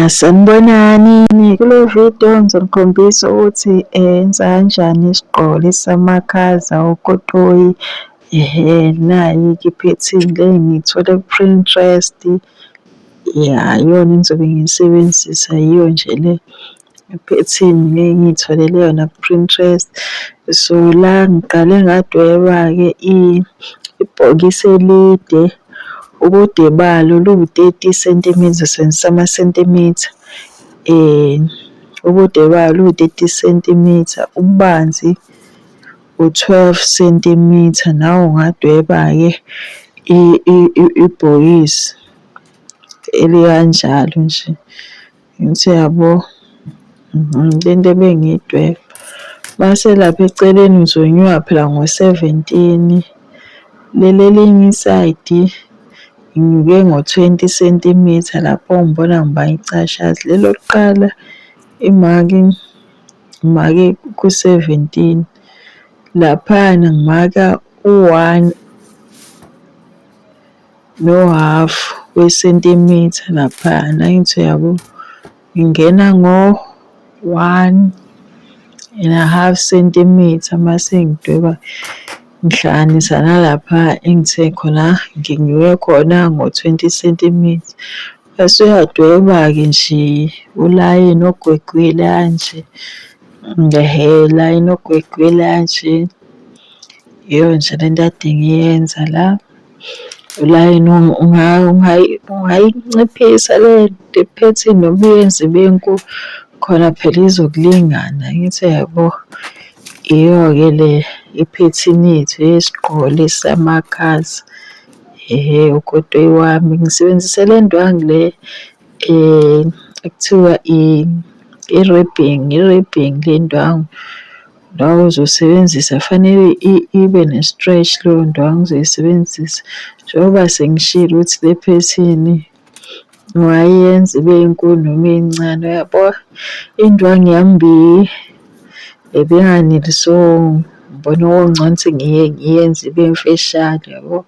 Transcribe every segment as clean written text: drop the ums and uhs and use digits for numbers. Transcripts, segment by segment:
Sanibonani. Kule video ngizonikhombisa ukuthi enza kanjani isigqoko lesi samakhaza ukotoyi. Ehhe, nayi-ke iphethini le ngiyithole ku-Pinterest. Ya, iyona engizobe ngiyisebenzisa yiyo nje le iphethini le engiyitholele yona ku-Pinterest. So la ngiqale ngadweba-ke ibhokisi elide, ubude balo luwu-30 centimetre, sisebenzisa amasentimitha. Ubude balo luwu-30 centimetre, ububanzi u-12 centimetre. Nawe ungadweba-ke ibhokisi elikanjalo nje. Ngithi uyabo, lento ebengiyidweba. Mase lapha eceleni ngizonyuka phela ngo-17. Leli elinye isayidi nginyuke ngo-20 centimetre lapho ngibona ngibanga icashaza. Leli lokuqala imaki ngimake ku-17. Laphayana ngimaka u-one nohhafu wesentimitha laphayana, angithi uyabo? Ngingena ngo-one and a half centimetre mase ngidweba ngihlanganisa nalapha engithe khona nginyuke khona ngo-20 centimetre. Bese uyadweba-ke nje ulayini ogwegwile kanje, ehhe ulayini ogwegwile kanje. Yiyo nje le nto kade ngiyenza la. Ulayini ungayinciphisa le phethini noma uyenze ibe nkulu khona phela izokulingana, angithi uyabo? Iyo-ke le iphethini yethu yesigqoko lesi samakhaza. Ehhe, ukotoyi wami ngisebenzise le ndwangu le ekuthiwa i-ribbing, i-ribbing le ndwangu. Nawe uzosebenzisa fanele ibe ne-stretch leyo ndwangu ozoyisebenzisa. Njengoba sengishilo ukuthi le phethini ungayenza ibe inkulu noma incane, uyabo? Indwangu yami ibinganeli so ngibona okungcono ukuthi ngiyenze ibe mfishane yabo.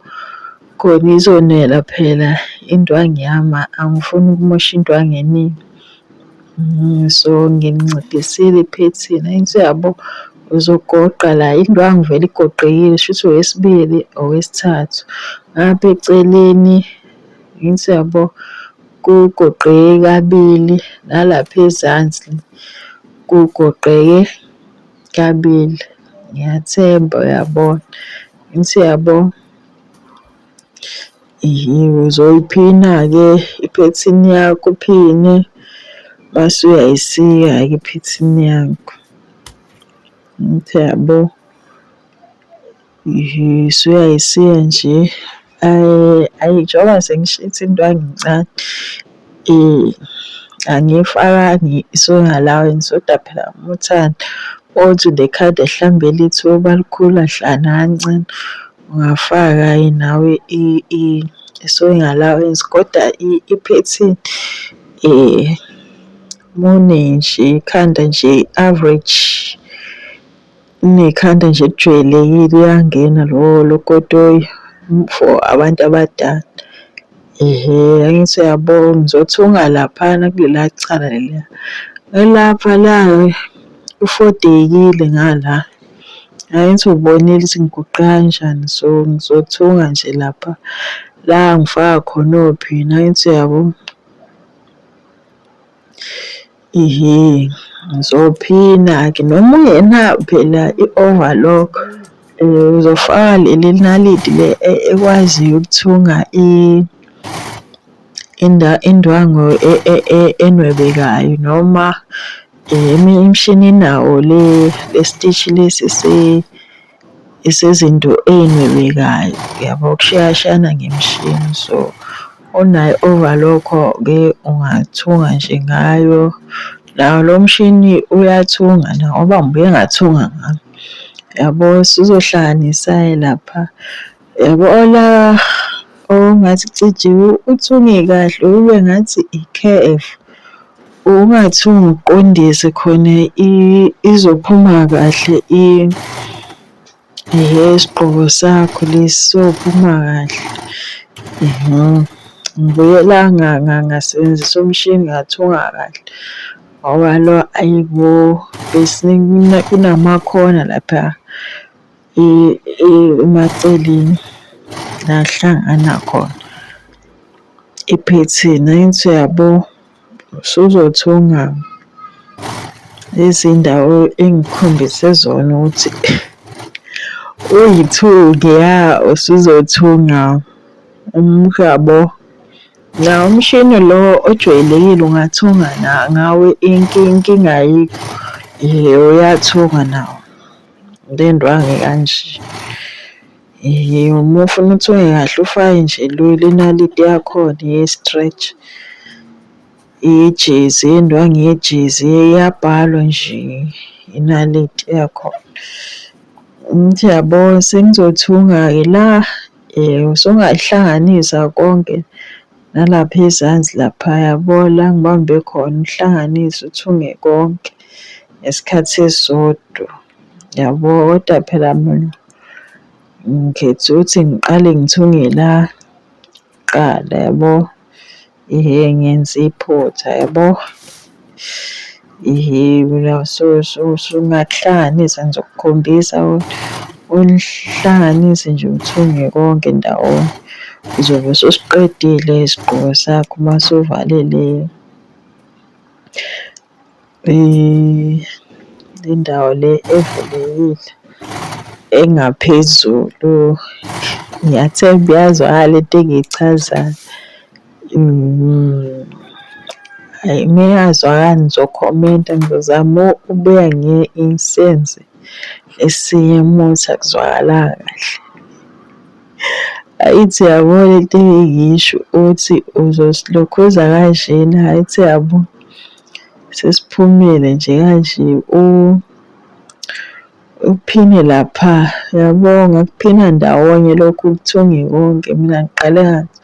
Khona izonela phela indwangu yami, angifuni ukumosha indwangu eningi. So nginciphisile iphethini, angithi uyabo uzogoqa la indwangu vele igoqekile shuthi owesibili, owesithathu. Ngapha eceleni angithi uyabo kugoqeke kabili nalapha ezansi kugoqeke kabili. Ngiyathemba uyabona, angithi uyabo. Uzoyiphina-ke iphethini yakho uphine mase uyayisika-ke iphethini yakho. Ngithi uyabo, usuyayisika nje. Ayi njengoba sengisho ukuthi indwangu incane angiyifakanga i-sewing allowance kodwa phela uma uthanda uma kuwukuthi unekhanda hlambe elithi ukuba likhulu kahlanu kancane. Ungafaka-ke nawe i-sewing allowance kodwa iphethini uma nje ikhanda nje i-average, unekhanda nje elijwayelekile uyangena lo kotoyi for abantu abadala. Ehhe, angithi uyabona ngizothunga laphana kuleliya cala leliya. Elapha la-ke kufodekile ngala. Angithi ubonile ukuthi ngiguqe kanjani so ngizothunga nje lapha la ngifaka khona ophini, angithi uyabo? Ihhe, ngizophina-ke noma ungenayo phela i-overlock uzofaka leli naliti le ekwaziyo ukuthunga indwangu enwebekayo noma eminye imishini inawo le le-stitch lesi esezinto ey'nwebekayo uyabo, kushiyashiyana ngemishini. So, onayo i-overlock-ke ungathunga nje ngayo. Nawo lo mshini uyathunga nawo ngoba ngibuye ngathunga ngawo. Yabo, usuzohlanganisa-ke lapha. Yabo la ongathi cije uthunge kahle ube ngathi i-curve. Ungathungi uqondise khona izophuma kahle isigqoko sakho lesi sizophuma kahle. Ngibuye la ngasebenzisa umshini ngathunga kahle ngoba lo ayibo kunamakhona lapha emaceleni la kuhlangana khona iphethini. Angithi uyabo, usuzothunga lezi ndawo engikukhombise zona ukuthi uyithunge ya, usuzothunga umhwabo. Nawo umshini lo ojwayelekile ungathunga ngawo inkinga ayikho. Uyathunga nawo le ndwangu ekanje. Uma ufuna uthunge kahle ufake nje le naliti yakhona ye-stretch yejezi, yendwangu yejezi iyabhalwa nje inaliti yakhona. Ngithi uyabo sengizothunga-ke la usungahlanganisa konke nalapha ezansi lapha yabo la ngibambe khona uhlanganise uthunge konke ngesikhathi esisodwa. Yabo kodwa phela mina ngikhetha ukuthi ngiqale ngithunge la kuqala yabo. Ehhe ngenza iphutha yabo. Ehhe mina usungakuhlanganisa ngizokukhombisa ulihlanganise nje uthunge konke ndawonye. Uzobe ususiqedile isigqoko sakho uma usuvalele le ndawo le evulekile engaphezulu. Ngiyathemba iyazwakala lento engiyichazayo. Hhayi uma ingazwakali nizokhomenta ngizozama ukubuya ngisenze esinye uma kuwukuthi akuzwakalanga kahle. Ayithi uyabo lento engiyisho ukuthi uzosilokhuza kanjena, ayithi uyabo sesiphumile nje kanje uphine lapha uyabo ngakuphina ndawonye lokhu kuthunge konke mina ngiqale ngathi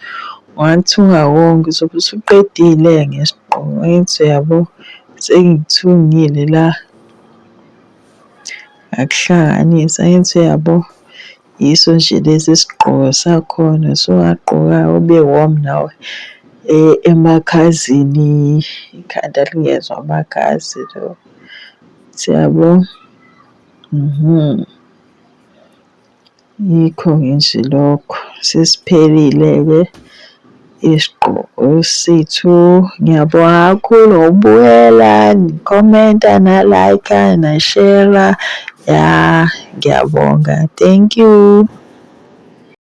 ungathunga konke uzobe usuqedile-ke ngesigqoko angithi uyabo sengikuthungile la ngakuhlanganisa angithi uyabo. Yiso nje lesi sigqoko sakhona sowagqoka ube warm nawe emakhazeni, ikhanda lingezwa amakhaza lo. Siyabo? Yikho-ke nje lokho sesiphelile-ke isigqoko sethu. Ngiyabonga kakhulu ngokubukela, nikhomenta, na-like-a, na-share-a. Ya, ngiyabonga. Thank you.